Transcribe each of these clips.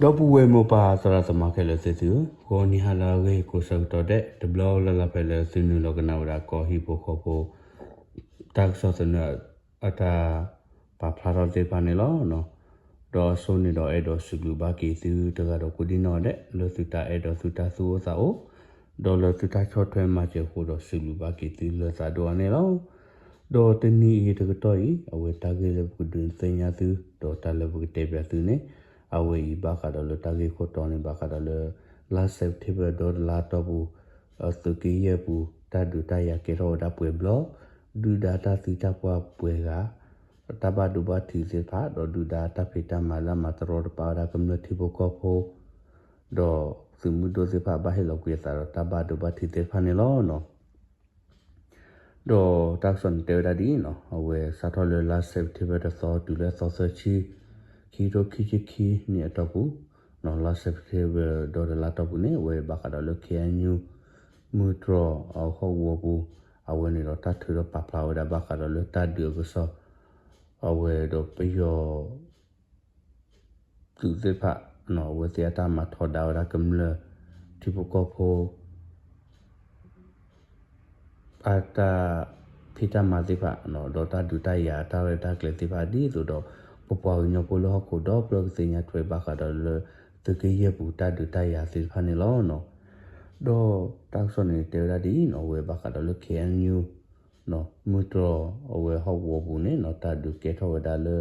ဒီပုၢ်ဝဲၢ်မိၢ်ပၢ်သရၣ်သမါခဲလၢာ်သ့ၣ်သုဧၢ, ဂီၤနံၤဟါလၢအဂ့ၤကိးဆၢကတီၢ်ဒဲး တဘျီလၢ်လၢ်ဖဲလၢသုနုာ်လီၤကနၣ်ဝဲဒၣ်ကီၢ်ဟံၣ်ဖိဃီဖိ တၢ်ကစီၣ်သနၢၣ်အတၢ်ပာ်ဖျါထီၣ်သ့ၣ်တဖၣ်န့ၣ်လီၤ. ဒီးအဆိန့ၣ်ဒီးအဲၣ်ဒိးစံးဘျုးဘၣ်က့ၤသုတဂၤဒီးကိးဒံၣ်နီၣ်ဒဲး လၢသုတၢ်အဲၣ်ဒိးသုတၢ်သူၣ်အိၣ်သးအိၣ် ဒီးလၢသုတၢ်ဆီၣ်ထွဲမၤစၢၤအဃိဒီးစံးဘျုးဘၣ်က့ၤသုလၢသးဒိၣ်အါန့ၣ်လီၤ. ဒီးတနံၤအံၤတကတီၢ်အံၤ အဝဲတၢ်ဂ့ၢ်လၢပကဒုးသ့ၣ်ညါသု ဒီးတၢ်လၢပကတဲပၠးသုန့ၣ် အဝဲအံၤဘၣ်ဃးဒီးလၢတၢ်ဂ့ၢ်ခိၣ်တီန့ၣ် ဘၣ်ဃးဒီးလၢ လါ September ဒီတလါတီၢ်ပူၤ သုးက့ယဲၢ်ပူၤ တၢ်ဒုးတၢ်ယၤကဲထီၣ်ဝဲဒၣ်ပှဲၤဘျီ ဒုၣ်ဒါတၢ်သံတၢ်ပှၢ်ပှဲၤဂၤ တၢ်ဘၣ်ဒိဘၣ်ထံးသ့ၣ်တဖၣ် ဒီးဒုၣ်ဒါတၢ်ဖံးတၢ်မၤလၢအမၤတရီတပါဝဲဒၣ်ကမျၢၢ်ထံဖိကီၢ်ဖိ ဒီးသုးမုၢ်ဒိၣ်သ့ၣ်တဖၣ်ဘၣ်ဟ့ၣ်လီၤကွံာ်အသးဒီးတၢ်ဘၣ်ဒိဘၣ်ထံးသ့ၣ်တဖၣ်န့ၣ်လီၤ. ဒီးတၢ်ကစီၣ်န့ၣ်တဲဝဲဒၣ်ဒ်အံၤနီၤ, အဝဲစးထီၣ်လၢလါ September တသီတုၤလၢသီသၢဆံ ခံကထိခံဆံခံနံၣ်အတီၢ်ပူၤ, လါ September ဒီတလါတီၢ်ပူၤန့ၣ် အဝဲဘၣ်ဃးဒီးလၢ K N U မုၢ်တြီၢ်အဟီၣ်ကဝီၤပူၤ အဝဲန့ၣ်ဒီးတၢ်ထုးထီၣ်ပာ်ဖျါဝဲဒၣ် ဘၣ်ဃးဒီးလၢတၢ်ဒုးအကစီၣ် အဝဲဒီးပယီၤ သုးသ့ၣ်တဖၣ် အဝဲသ့ၣ်အတၢ်မၤထီဒါဝဲဒၣ်ကမျၢၢ်ထံဖိကီၢ်ဖိ အတၢ်ဖံးတၢ်မၤသ့ၣ်တဖၣ် ဒီးတၢ်ဒုးတၢ်ယၤအတၢ်ရဲၣ်တၢ်ကျဲၤသ့ၣ်တဖၣ် ဒ်သိးဒီး ပပှၤကညီဖိလၢဟီၣ်ခိၣ်ဒီဖျၢၣ်ကသ့ၣ်ညါထွဲ ဘၣ်ဃးဒီးလၢ သုးက့ယဲၢ်ပူၤတၢ်ဒုးတၢ်ယၤသ့ၣ်တဖၣ်န့ၣ်လီၤ. ဒီးတၢ်ကစီၣ်န့ၣ်တဲဝဲဒၣ်ဒ်အံၤနီၤ, အဝဲဘၣ်ဃးဒီးလၢ K N U မုၢ်တြီၢ်အဝဲဟီၣ်ကဝီၤပူၤန့ၣ်နီၤ, တၢ်ဒုးကဲထီၣ်ဝဲဒၣ်လၢ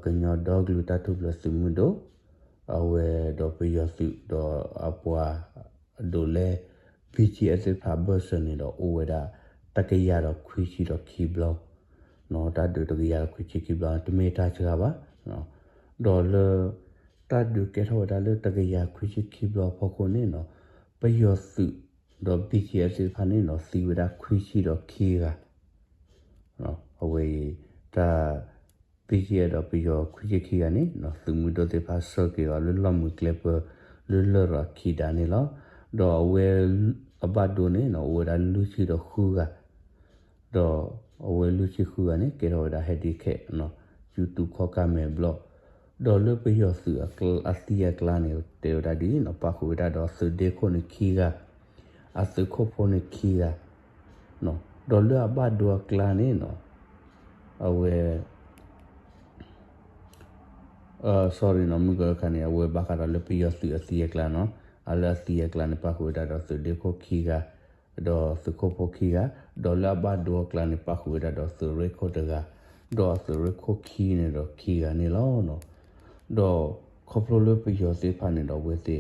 ကညီဒီကလုာ်တၢ်ထူၣ်ဖျဲးသုးမုၢ်ဒိၣ် အဝဲဒီးပယီၤသုးဒီးအပှၤဒိးလဲ B G F သ့ၣ်တဖၣ်အဘၢၣ်စၢၤန့ၣ်ဒီးအိၣ်ဝဲဒၣ် တကယၤဒီးခွံဆံဒီးခံဘျီ, တၢ်ဒုးတကယၤဒီးခွံဆံခံဘျီ တမ့ၢ်တၢ်စှၤဘၣ်. ဒီးလၢ တၢ်ဒုးကဲထီၣ်ဝဲဒၣ်လၢတကယၤခွံဆံခံဘျီအဖီခိၣ်န့ၣ်နီၤ, ပယီၤသုးဒီး B G F သ့ၣ်တဖၣ်န့ၣ်နီၤ သံဝဲဒၣ်ခွံဆံဒီးခံဂၤ အဝဲအံၤ တၢ် B G F ဒီးပယီၤခွံဆံခံဂၤန့ၣ် သုးမုၢ်ဒိၣ်သ့ၣ်တဖၣ်ဆှၢက့ၤအီၤလၢလီၢ်မုၢ်ကျဲပၢၤ လၢလရာ်ခံဒါန့ၣ်လီၤ. ဒီးအဝဲ အဘၣ်ဒိန့ၣ်နီၤ အိၣ်ဝဲဒၣ်လွံၢ်ဆံဒီးဃုဂၤ ဒီးအဝဲလွံၢ်ဆံဃုဂၤန့ၣ် ကဲထီၣ်ဝဲဒၣ် handicap နီၤ, ယူၤတူးခီၣ်ကၢ်မဲာ်ဘျီၣ်. ဒီးလၢပယီၤသုးအသံအကျါန့ၣ် တဲဝဲဒၣ်ဒ်အံၤနီၤ, ပာ်ဃုာ်ဝဲဒၣ်ဒီးသုးဒ့ခိၣ်န့ၣ်ခံဂၤ, အသုးခိၣ်ဖိန့ၣ်ခံဂၤ, ဒီးလၢအဘၣ်ဒိအကျါန့ၣ်နီၤ အဝဲ sorry နီၤ, မုၢ်ကီၤတခါန့ၣ် အဝဲဘၣ်ဃးဒီးလၢပယီၤသုးအသံအကျါနီၤ, အလၢအသံအကျါန့ၣ် ပာ်ဃုာ်ဝဲဒၣ်ဒီးသုးဒ့ခိၣ်ခံဂၤ, ဒီးသုးခိၣ်ဖိခံဂၤ, ဒီးလၢအဘၣ်ဒိအကျါန့ၣ် ပာ်ဃုာ်ဝဲဒၣ်ဒီးသုးရ့ၣ်ခိၣ်တဂၤ, ဒီးအသုးရ့ၣ်ခိၣ်ခံန့ၣ်ဒီးခံဂၤန့ၣ်လီၤ. ဒီးခီဖျိလၢပယီၤသ့ၣ်တဖၣ်န့ၣ်ဒီးအဝဲသ့ၣ်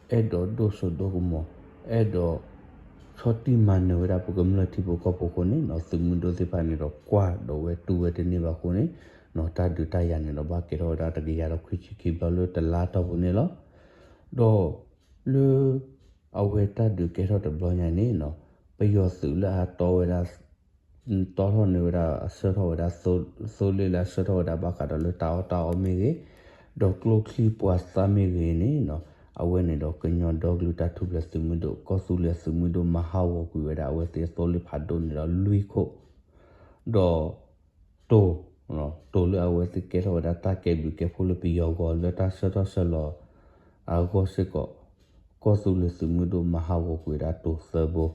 အဲၣ်ဒိးဒိၣ်စိဒိၣ်ကမီၤ, အဲၣ်ဒိးဆီၣ်တံၢ်မၤနၢၤဝဲဒၣ်ပကမျၢၢ်ထံဖိကီၢ်ဖိအဃိန့ၣ်နီၤ, သုးမုၢ်ဒိၣ်သ့ၣ်တဖၣ်န့ၣ်ဒီးကွၢ်ဒီးဝဲတူၢ်ဝဲတန့ၢ်ဘၣ်အဃိန့ၣ်နီၤ, တၢ်ဒုးတၢ်ယၤန့ၣ်ဒီးဘၣ်ကဲထီၣ်ဝဲဒၣ်တကယၤဒီးခွံဆံခံဘျီလၢတလါတီၢ်ပူၤန့ၣ်လီၤ. ဒီးလၢ အဝဲတၢ်ဒုးကဲထီၣ်တဘျီညါန့ၣ်နီၤ, ပယီၤသုးလၢအတီဝဲဒၣ် တီထီၣ်န့ၢ်ဝဲဒၣ် အဆှၢထီၣ်ဝဲဒၣ် သိလ့ၣ်လၢအဆှၢထီၣ်ဝဲဒၣ်ဘၣ်ဃးဒီးလၢတၢ်အီၣ်တၢ်အီမ့ၢ်ဂ့ၤ, ဒီးကျိချံပှၤသၣ်မ့ၢ်ဂ့ၤန့ၣ်နီၤ, အဝဲန့ၣ်ဒီးကညီဒီကလုာ်တၢ်ထူၣ်ဖျဲးသုးမုၢ်ဒိၣ် ကီၢ်သူလ့ၤသုးမုၢ်ဒိၣ်မၤဟးဂီၤကွံာ်ဝဲဒၣ်အဝဲသ့ၣ်အသိလ့ၣ်ဖးဒိၣ်န့ၣ်ဒီးလွံၢ်ခိၣ်, ဒီး တိၤ, တိၤလၢအဝဲသ့ၣ်ကဲထီၣ်ဝဲဒၣ်တၢ်ကဲဘျုးကဲဖှိၣ်လၢပယီၤဂီၢ်လၢတၢ်ဆှၢထီၣ်ဆှၢလီၤ အဂီၢ်စ့ၢ်ကီး, ကီၢ်သူလ့ၤသုးမုၢ်ဒိၣ်မၤဟးဂီၤကွံာ်ဝဲဒၣ်တိၤသၢဘိ,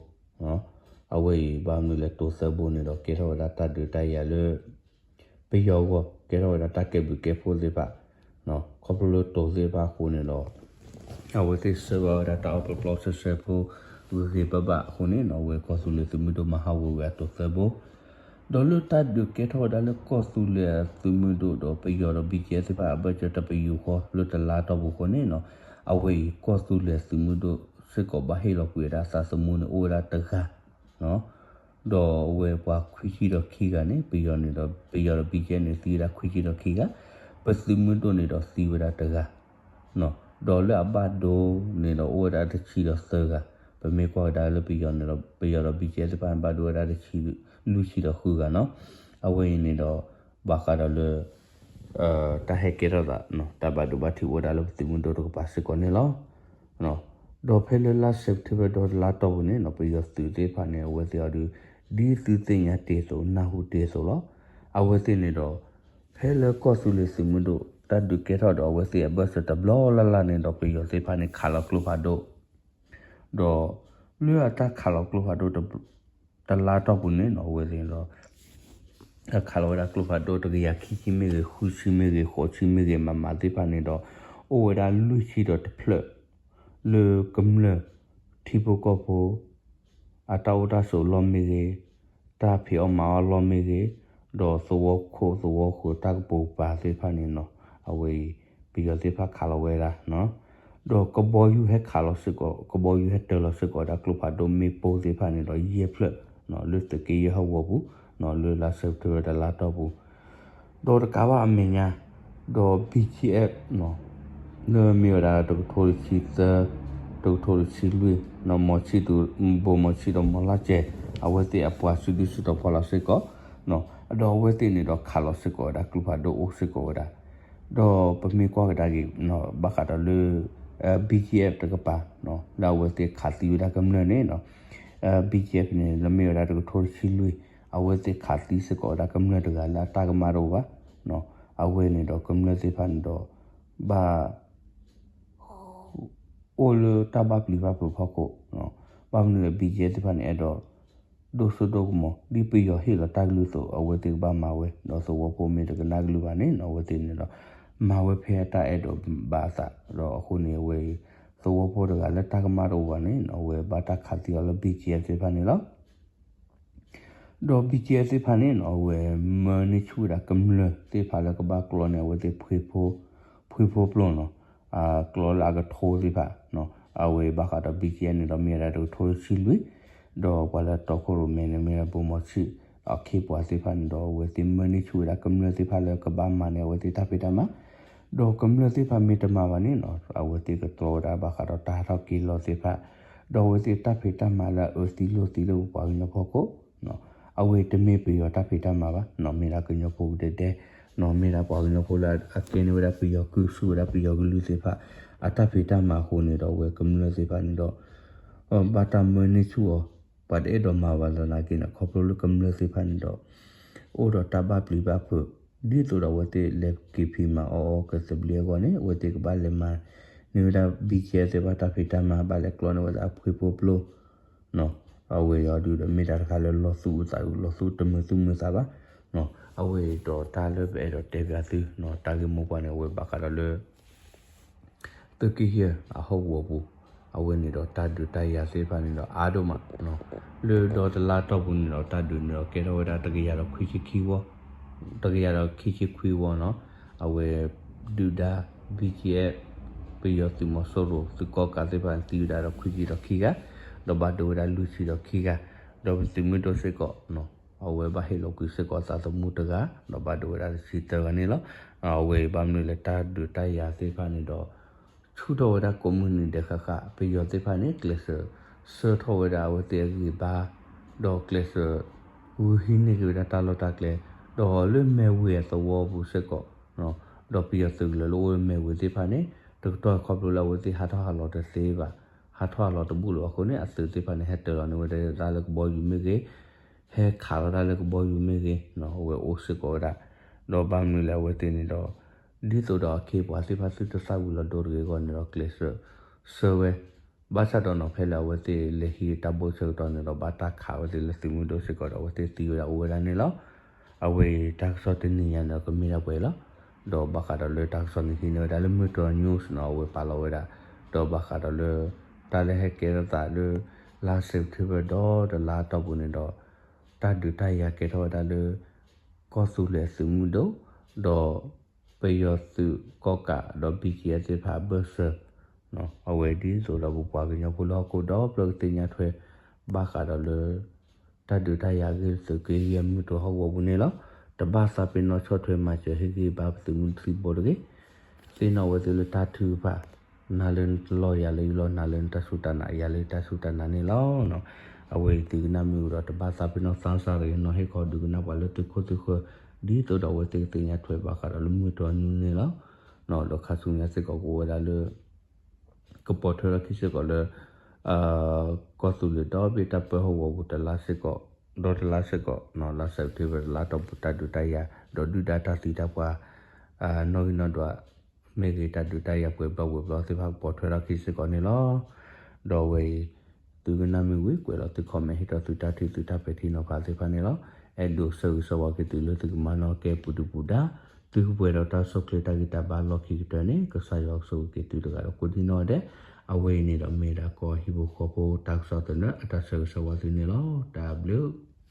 အဝဲအံၤဘၣ်မနုၤလဲၣ်တိၤသၢဘိန့ၣ်ဒီးကဲထီၣ်ဝဲဒၣ်တၢ်ဒုးတၢ်ယၤလၢ ပယီၤဂီၢ် ကဲထီၣ်ဝဲဒၣ်တၢ်ကဲဘျုးကဲဖှိၣ်သ့ၣ်တဖၣ်, ခီဖျိလၢတိၤသ့ၣ်တဖၣ်အဃိန့ၣ်ဒီး အဝဲသ့ၣ်ဆှၢဘၣ်ဝဲဒၣ်တၢ်အီၣ်ပျီပျီဆှဲဆှဲဖိ ဂ့ၤဂ့ၤဘၣ်ဘၣ်အဃိန့ၣ်နီၤ, အဝဲကီၢ်သူလ့ၤသုးမုၢ်ဒိၣ်မၤဟးဂီၤဝဲအတိၤသၢဘိ, ဒီးလၢတၢ်ဒုးကဲထီၣ်ဝဲဒၣ်လၢကီၢ်သူလ့ၤသုးမုၢ်ဒိၣ်ဒီးပယီၤဒီး ဘံၣ်ကၠဲသ့ၣ်တဖၣ်အဘၢၣ်စၢၤတပယူာ်ဃီလၢတလါတီၢ်ပူၤအဃိန့ၣ်နီၤ, အဝဲအံၤကီၢ်သူလ့ၤသုးမုၢ်ဒိၣ်စ့ၢ်ကီးဘၣ်ဟ့ၣ်လီၤကွံာ်ဝဲဒၣ်သးသမူန့ၣ်အိၣ်ဝဲဒၣ်တဂၤ ဒီးအဝဲပှၤခွံဆံဒီးခံဂၤန့ၣ် ပယီၤန့ၣ်ဒီး ပယီၤဒီးဘံၣ်ကၠဲန့ၣ်သံဝဲဒၣ်ခွံဆံဒီးခံဂၤ, ပသုးမုၢ်ဒိၣ်န့ၣ်ဒီးသံဝဲဒၣ်တဂၤ, ဒီးလၢအဘၣ်ဒိန့ၣ်ဒီးအိၣ်ဝဲဒၣ်တဆံဒီးသၢဂၤ, ပမ့ၢ်ကွၢ်ကဒါလၢပယီၤန့ၣ်ဒီး ပယီၤဒီးဘံၣ်ကၠဲသ့ၣ်တဖၣ်န့ၣ် ဘၣ်ဒိဝဲဒၣ်တဆံ လွံၢ်ဆံဒီးဃုဂၤနီၤ, အဝဲအံၤန့ၣ်ဒီး ဘၣ်ဃးဒီးလၢ တၢ်ဟဲကဲထီၣ်သး တၢ်ဘၣ်ဒိဘၣ်ထံးအိၣ်ဝဲဒၣ်လၢပသုးမုၢ်ဒိၣ်တကပၤစ့ၢ်ကီးန့ၣ်လီၤ. ဒီးဖဲလၢလါ September ဒီတလါတီၢ်ပူၤန့ၣ်နီၤ ပယီၤသုးသ့ၣ်တဖၣ်န့ၣ် အဝဲသ့ၣ်အီၤဒုး ဒ်သုသ့ၣ်ညါတ့ၢ်အသိး နၢ်ဟူတ့ၢ်အသိးလီၤ. အဝဲသ့ၣ်န့ၣ်ဒီး ဖဲလၢကီၢ်သူလ့ၤသုးမုၢ်ဒိၣ် တၢ်ဒုးကဲထီၣ်ဒီးအဝဲသ့ၣ်အဘၢၣ်စၢၤတဘျီလၢ်လၢ်န့ၣ်ဒီး ပယီၤသ့ၣ်တဖၣ်န့ၣ် ခးလီၤကျိဖးဒိၣ် ဒီး လၢအတၢ်ခးလီၤကျိဖးဒိၣ် တလါတီၢ်ပူၤန့ၣ်နီၤ အဝဲသ့ၣ်ဒီး ခးလီၤဝဲဒၣ်ကျိဖးဒိၣ်တကယၤခံဆံမ့ၢ်ဂ့ၤ ဃုဆံမ့ၢ်ဂ့ၤ ဃိးဆံမ့ၢ်ဂ့ၤ မးမးသ့ၣ်တဖၣ်န့ၣ်ဒီး အိၣ်ဝဲဒၣ်လွံၢ်ဆံဒီးတဖျၢၣ် လၢကမျၢၢ် ထံဖိကီၢ်ဖိ အတၢ်အိၣ်တၢ်ဆိးအလီၢ်မ့ၢ်ဂ့ၤ, တၢ်ဖံးအီၣ်မၤအီၣ်အလီၢ်မ့ၢ်ဂ့ၤ, ဒီးသဝီခိၣ်သဝီဃၢၤတၢ်ကပိာ်ကပၤသ့ၣ်တဖၣ်န့ၣ်နီၤ အဝဲအံၤ ပယီၤသ့ၣ်တဖၣ်ခးလီၤဝဲဒၣ် ဒီးကဘီယူၤဟဲခးလီၤစ့ၢ်ကီး ကဘီယူၤဟဲတၢၤလီၤစ့ၢ်ကီးဝဲဒၣ်ကျိဖးဒိၣ်မ့ၣ်ပိၢ်သ့ၣ်တဖၣ်န့ၣ်ဒီး ယဲၢ်ဖျၢၣ် လၢသုးက့ယဲၢ်ဟီၣ်ကဝီၤပူၤ လၢလါစဲးပထ့ဘၢၣ်တလါတီၢ်ပူၤ ဒီးတကးဘၣ်အမဲာ်ညါ ဒီး ဘံၣ်ကၠံၣ်အဲၣ် လၢမ့ၢ်ဝဲဒၣ်တကထိတဆံသၢ တကထိတဆံလွံၢ် မီၤဆံၣ်သူး ဘိၣ်မီၤဆံၣ်ဒီးမီၤလၢ်စဲး အဝဲသ့ၣ်အပှၤစုဒုၣ်စုတီၤဖီလာ်စ့ၢ်ကီး ဒီးအဝဲသ့ၣ်န့ၣ်ဒီးခးလီၤစ့ၢ်ကီးဝဲဒၣ်ကျိဖးဒိၣ်အိၣ်စ့ၢ်ကီးဝဲဒၣ် ဒီးပမ့ၢ်ကွၢ်ကဒါက့ၤ ဘၣ်ဃးဒီးလၢ ဘံၣ်ကၠံၣ်အဲၣ် တကပၤ လၢအဝဲသ့ၣ်ခးသံဝဲဒၣ်ကမျၢၢ်န့ၣ် ဘံၣ်ကၠံၣ်အဲၣ် န့ၣ် လၢမ့ၢ်ဝဲဒၣ်တကထိတဆံလွံၢ် အဝဲသ့ၣ်ခးသံစ့ၢ်ကီးဝဲဒၣ်ကမျၢၢ်တဂၤလၢအတၢ်ကမၣ်တအိၣ်ဘၣ် အဝဲန့ၣ်ဒီးကမျၢၢ်သ့ၣ်တဖၣ်န့ၣ်ဒီး ဘၣ် အိၣ်လၢတၢ်ဘၣ်ပျံၤဘၣ်ဖုးဖီခိၣ် ဘၣ်မနုၤလဲၣ် ဘံၣ်ကၠံၣ်အဲၣ် သ့ၣ်တဖၣ်န့ၣ် အဲၣ်ဒိး ဒိၣ်စိဒိၣ်ကမီၤ ဒ်ပယီၤဟ့ၣ်လီၤတၢ်ကလုၢ်အသိး အဝဲသ့ၣ်ကဘၣ်မၤဝဲ ဒီးသဝီဖိမ့ၢ်တကနၣ်ကလုၢ်ဘၣ်န့ၣ် အဝဲသ့ၣ်န့ၣ်ဒီး မၤဝဲဖဲအတၢ်အဲၣ်ဒိးဘၣ်အသး ဒီးအဃိန့ၣ်အဝဲအံၤ သဝီဖိတဂၤလၢတၢ်ကမၣ်တအိၣ်ဘၣ်န့ၣ် အဝဲဘၣ်တၢ်ခးသံအီၤလၢ ဘံၣ်ကၠံၣ်အဲၣ် သ့ၣ်တဖၣ်န့ၣ်လီၤ. ဒီး ဘံၣ်ကၠံၣ်အဲၣ် သ့ၣ်တဖၣ်န့ၣ် အဝဲမၢန့ၢ်ဆူၣ်ဝဲဒၣ်ကမျၢၢ်သ့ၣ်တဖၣ်လၢကဘၣ်ကျီန့ၣ် အဝဲသ့ၣ် ဖှ့ဖိပျိၢ်နီၤ ကျီလၢအကထိသ့ၣ်တဖၣ် အဝဲဘၣ်ဃးဒီး ဘံၣ်ကၠံၣ်အဲၣ် န့ၣ်ဒီးမ့ၢ်ဝဲဒၣ်တကထိတဆံလွံၢ် ဒီးပှၤလၢတီခိၣ်ရိၣ်မဲန့ၣ် မ့ၢ်ဝဲဒၣ်ဘိၣ်မီၤဆံၣ် အခ့အပှၤသ့ၣ်တဖၣ်န့ၣ်ဒီး အဝဲသ့ၣ်မၢန့ၢ်ဆူၣ်ဝဲဒၣ်ကမျၢၢ်သ့ၣ်တဖၣ်လၢကဘၣ်မၤန့ၣ် အဝဲသ့ၣ်တၢ်ဖံးတၢ်မၤ ဒီးကမျၢၢ်သ့ၣ်တဖၣ်မ့ၢ်တမၤဘၣ်န့ၣ် အဝဲသ့ၣ်ကကျီဝဲဒၣ်ဘၣ်ဃးဒီးတၢ်ဟးထီၣ်က့ၤလီၤသ့ၣ်တဖၣ် ဒီးအဝဲသ့ၣ်တၢ်ဖံးတၢ်မၤလၢအအၢသံလိာ်သံလၢပပှၤကညီဖီခိၣ် အဝဲတမ့ၢ်ပယီၤတၢ်ဖံးတၢ်မၤဘၣ် မ့ၢ်ဒၣ်ကညီဖိကဒဲဒဲ မ့ၢ်ဒၣ်ပှၤကညီဖိလၢအကဲန့ၢ်ဝဲဒၣ်ပယီၤကုၢ်ဆူၣ်ဝဲဒၣ်ပယီၤကလုၢ်သ့ၣ်တဖၣ် အတၢ်ဖံးတၢ်မၤအဃိန့ၣ်ဒီး အဝဲကမျၢၢ်သ့ၣ်တဖၣ်န့ၣ်ဒီး ဘၣ်တၢ်မၢန့ၢ်ဆူၣ်အီၤ ပှၤတအဲၣ်ဒိးမၤဘၣ်သနာ်က့န့ၣ် ခီဖျိလၢကမျၢၢ်သ့ၣ်တဖၣ်န့ၣ်ဒီး အိၣ်ဒီးတၢ်ဘၣ်ပျံၤဘၣ်ဖုး ဒ်သိးဒီးအဝဲသ့ၣ်လဲၤက့ၤဖံးမၤအီၣ်အီကသဘျ့အဂီၢ်န့ၣ် အဝဲသ့ၣ်ကဘၣ်လဲၤမၤန့ၢ်ဝဲဒၣ် ဘံၣ်ကၠံၣ်အဲၣ် သ့ၣ်တဖၣ်တၢ်ဖံးတၢ်မၤ ဘၣ်လဲၤကျီန့ၢ်ဝဲဒၣ်အဖှ့ဖိပျိၢ် အဝဲအံၤဒုးဒီး မ့ၢ်တၢ်တခါလၢလီၤသူၣ်အုးသးအုး လီၤသူၣ်တမုာ်သူၣ်မုာ်သးဘၣ် အဝဲအံၤဒီးတၢ်လၢပအဲၣ်ဒိးတဲပၠးသု တၢ်ဂ့ၢ်မိၢ်ပှၢ်န့ၣ် အဝဲဘၣ်ဃးဒီးလၢ သုးက့ယဲၢ်အဟီၣ်ကဝီၤပူၤ အဝဲန့ၣ်ဒီးတၢ်ဒုးတၢ်ယၤသ့ၣ်တဖၣ်န့ၣ်ဒီးအါဒိၣ်မး လၢဒီတလါတီၢ်ပူၤန့ၣ်ဒီး တၢ်ဒုးန့ၣ်ဒီးကဲထီၣ်ဝဲဒၣ်တကယၤဒီးခွံဆံခံဝီ တကယၤဒီးခံဆံခွံဝီနီၤ အဝဲ ဒုၣ်ဒါ ဘံၣ်ကၠံၣ်အဲၣ် ပယီၤသုးမီၤစိရိၤ သုးကီၣ်ကးသ့ၣ်တဖၣ်န့ၣ် သံဝဲဒၣ်ဒီးခွံဆံဒီးခံဂၤ ဒီးဘၣ်ဒိဝဲဒၣ်လွံၢ်ဆံဒီးခံဂၤ ဒီးပသုးမုၢ်ဒိၣ်စ့ၢ်ကီး အဝဲဘၣ်ဟ့ၣ်လီၤကွံာ်စ့ၢ်ကီးသးသမူတဂၤ ဒီးဘၣ်ဒိဝဲဒၣ်တဆံသၢဂၤန့ၣ်လီၤ. အဝဲအံၤဘၣ်မနုၤလဲၣ် တၢ်ဒုးတၢ်ယၤသ့ၣ်တဖၣ်န့ၣ်ဒီး ဆူၣ်ထီၣ်ဝဲဒၣ်ကိးမုၢ်နံၤဒဲးဃၣ်ဃၣ် ပယီၤသ့ၣ်တဖၣ်န့ၣ် ကျဲးစၢးဆှၢထီၣ်ဝဲဒၣ်အဝဲသ့ၣ်အဂံၢ်အဘါ ဒီးကျဲးစၢး ဂုာ်ဟံးန့ၢ်က့ၤဝဲဒၣ်တၢ်လီၢ်တၢ်ကျဲ ဒီးလၢမဲၢ်ဝ့ၤအသဝီပူၤစ့ၢ်ကီး ဒီးပယီၤသုးကလၢၤလၢအိၣ်လၢမဲၢ်ဝ့ၤသ့ၣ်တဖၣ်န့ၣ် တကတီၢ်ခီဖျိလၢအဝဲသ့ၣ်ဟးထီၣ်ဟးလီၤတသ့ဘၣ် ဟးထီၣ်ဟးလီၤတဘူၣ်လၢၤဘၣ်အဃိန့ၣ် အသုးသ့ၣ်တဖၣ်န့ၣ် ဟဲတၢၤလီၤန့ၢ်ဝဲဒၣ်တၢ်လၢကဘီယူၤမ့ၢ်ဂ့ၤ ဟဲခးလီၤတၢ်လၢကဘီယူၤမ့ၢ်ဂ့ၤ အဝဲအိၣ်စ့ၢ်ကီးဝဲဒၣ် ဒီးဘၣ်မနုၤလဲၣ်အဝဲသ့ၣ်န့ၣ်ဒီး ဒ်သိးဒီးအခ့အပှၤသ့ၣ်တဖၣ်သုတသၣ်ဝံၤလီၤဒိတဂ့ၤအဂီၢ်န့ၣ်ဒီး ကျဲးစၢးဆှၢဝဲ ဘၣ်ဆၣ်ဒီးနီၤ ဖဲလၢအဝဲသ့ၣ်လဲၤဟံးတၢ်ဘိဆၢကတီၢ်န့ၣ်ဒီး ဘၣ်တၢ်ခးဝဲသ့ၣ်လၢသုးမုၢ်ဒိၣ်စ့ၢ်ကီးဒီး အဝဲသ့ၣ်သံဝဲဒၣ်အိၣ်ဝဲဒၣ်န့ၣ်လီၤ. အဝဲအံၤတၢ်ကစီၣ်တနံၤညါန့ၣ်ဒီး ကမ့ၢ်ဒၣ်ပှဲၤလီၤ. ဒီးဘၣ်ဃးဒီးလၢတၢ်ကစီၣ်န့ၣ်ဟံးန့ၢ်ဝဲဒၣ်လၢ မုၢ်တြီၢ် news နီၤ အဝဲပာ်လီၤဝဲဒၣ် ဒီးဘၣ်ဃးဒီးလၢ တၢ်လၢဟဲကဲထီၣ်သးလၢ လါစဲးပထ့ဘၢၣ်ဒီတလါတီၢ်ပူၤန့ၣ်ဒီး တၢ်ဒုးတၢ်ယၤကဲထီၣ်ဝဲဒၣ်လၢ ကီၢ်သူလ့ၤအသုးမုၢ်ဒိၣ် ဒီး ပယီၤသုးကီၣ်ကးဒီး ဘံၣ်ကၠံၣ်အဲၣ် သ့ၣ်တဖၣ်အဘၢၣ်စၢၤ အဝဲဒ်သိးဒီးပပှၤကညီဖိလၢဟီၣ်ခိၣ်ဒီဖျၢၣ်ကသ့ၣ်ညါထွဲ ဘၣ်ဃးဒီးလၢ တၢ်ဒုးတၢ်ယၤအဂ့ၢ် သုးက့ယဲၢ်မုၢ်တြီၢ်ဟီၣ်ကဝီၤပူၤန့ၣ်လီၤ. တဘၣ်သးပ့ၤနီၣ်ဆီၣ်ထွဲမၤစၢၤဟ့ၣ်ဂံၢ်ဘါပသုးမုၢ်သံၣ်ဘိတဂ့ၤ. သ့ၣ်နီၣ်ဝဲသုလၢတၢ်ထုကဖၣ် နၤလၢနတလီၢ်ယၤလၢယလီၢ် နၤလၢနတၢ်စူၢ်တၢ်နာ်ယၤလၢယတၢ်စူၢ်တၢ်နာ်န့ၣ်လီၤ. အဝဲအံၤသုကနၣ်မ့ၢ်အိၣ်ဒီး တဘၣ်သးပ့ၤနီၣ် သးစၢ်တဂ့ၤ နီၤဟ့ၣ်ခီဒုးကနၣ်ပှၤလၢသုးခိၣ်သုးဃၢၤ ဒ်သိးဒီးအဝဲသ့ၣ်ကသ့ၣ်ညါထွဲဘၣ်ဃးဒီးလၢမုၢ်တြီၢ် news န့ၣ်လီၤ. ဒီးခါဆူညါစ့ၢ်ကီးကအိၣ်ဝဲဒၣ်လၢ ကပိာ်ထွဲထီၣ်ခံစ့ၢ်ကီးလၢ ကီၢ်သူလ့ၤဒီဘ့ၣ်တၢ်ပၢဟီၣ်ကဝီၤပူၤတလါစ့ၢ်ကီး ဒီတလါစ့ၢ်ကီး လါစဲးပထ့ဘၢၣ်တလါတီၢ်ပူၤ တၢ်ဒုးတၢ်ယၤ ဒီးဒုၣ်ဒါတၢ်သံတၢ်ပှၢ် နီၣ်ဂံၢ်နီၣ်ဒွး မ့ၢ်ဂ့ၤ တၢ်ဒုးတၢ်ယၤပှဲၤဘျီဝဲၤဘျီသ့ၣ်တဖၣ်ကပိာ်ထွဲထီၣ်ခံစ့ၢ်ကီးန့ၣ်လီၤ. ဒီးအဝဲအံၤ သုကနၣ်မ့ၢ်ဝံၤ ကွဲးလီၤသု comment ဟ့ၣ်ထီၣ်သုတၢ်ထံၣ်သုတၢ်ပဲာ်ထံနီၤဖးသ့ၣ်တဖၣ်န့ၣ်လီၤ. အဲၣ်ဒိးဆၢဂ့ၤဆၢဝါက့ၤသုလၢသုကမၤနီၣ်ကဲပူၤဒုပူၤဒါ သုကပှဲၤဒီးတၢ်ဆိၣ်ချ့တၢ်ဂံၢ်တၢ်ဘါလီၢ်ခံကတၢၢ်န့ၣ် ကစၢ်ယွၤကဆိၣ်ဂ့ၤက့ၤသုတဂၤဒီးကိးဒံနီၢ်ဒဲး. အဝဲအံၤန့ၣ်ဒီးမ့ၢ်ဒၣ်ကီၢ်ဟံၣ်ဖိဃီဖိတၢ်ကစီၣ်သနၢၣ်အတၢ်ဆၢဂ့ၤဆၢဝါသုန့ၣ်လီၤ. တၢ်ဘျုး